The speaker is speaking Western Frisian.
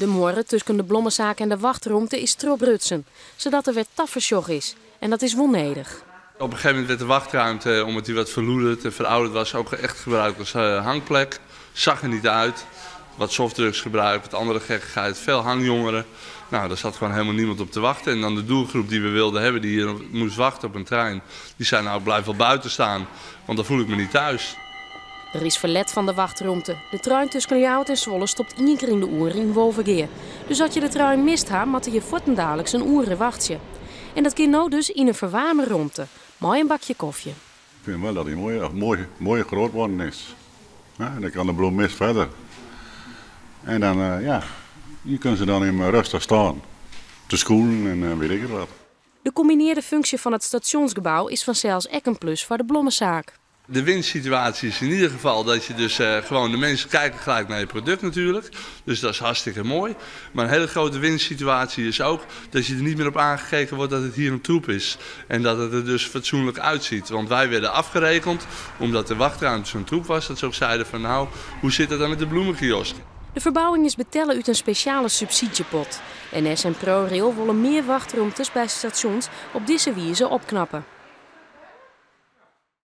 De muorre tusken de blommesaak en de wachtromte is trochbrutsen, sadat der wer tafersjoch is. En dat is wol nedich. Op een gegeven moment werd de wachtruimte, omdat die wat verloederd en verouderd was, ook echt gebruikt als hangplek. Zag er niet uit. Wat softdrugsgebruik, wat andere gekkigheid, veel hangjongeren. Nou, daar zat gewoon helemaal niemand op te wachten. En dan de doelgroep die we wilden hebben, die hier moest wachten op een trein, die zei nou, ik blijf wel buiten staan, want dan voel ik me niet thuis. Der is ferlet fan de wachtromte. De trein tusken Ljouwert en Zwolle stopt ien kear yn de oere yn Wolvegea. Dus as je de trein mist ha, moatte je fuortendaliks in oere wachtsje. En dat kin no dus yn in ferwaarme romte, mei in bakje kofje. Ik vind wel dat hij mooi, mooi, mooi groot geworden is. Ja, en dan kan de bloemist verder. En dan, ja, hier kunnen ze dan in rustig staan. Te skoelen en weet ik het wat. De kombinearre funksje fan it stasjonsgebou is fansels ek in plus foar de blommesaak. De winstsituatie is in ieder geval dat je dus gewoon de mensen kijken gelijk naar je product natuurlijk. Dus dat is hartstikke mooi. Maar een hele grote winstsituatie is ook dat je er niet meer op aangekeken wordt dat het hier een troep is. En dat het er dus fatsoenlijk uitziet. Want wij werden afgerekend omdat de wachtruimte zo'n troep was. Dat ze ook zeiden van nou, hoe zit het dan met de bloemenkiosk? De ferbouwing is betelle út in spesjale subsydzjepot. NS en ProRail wolle mear wachtromtes by stasjons op dizze wize opknappe.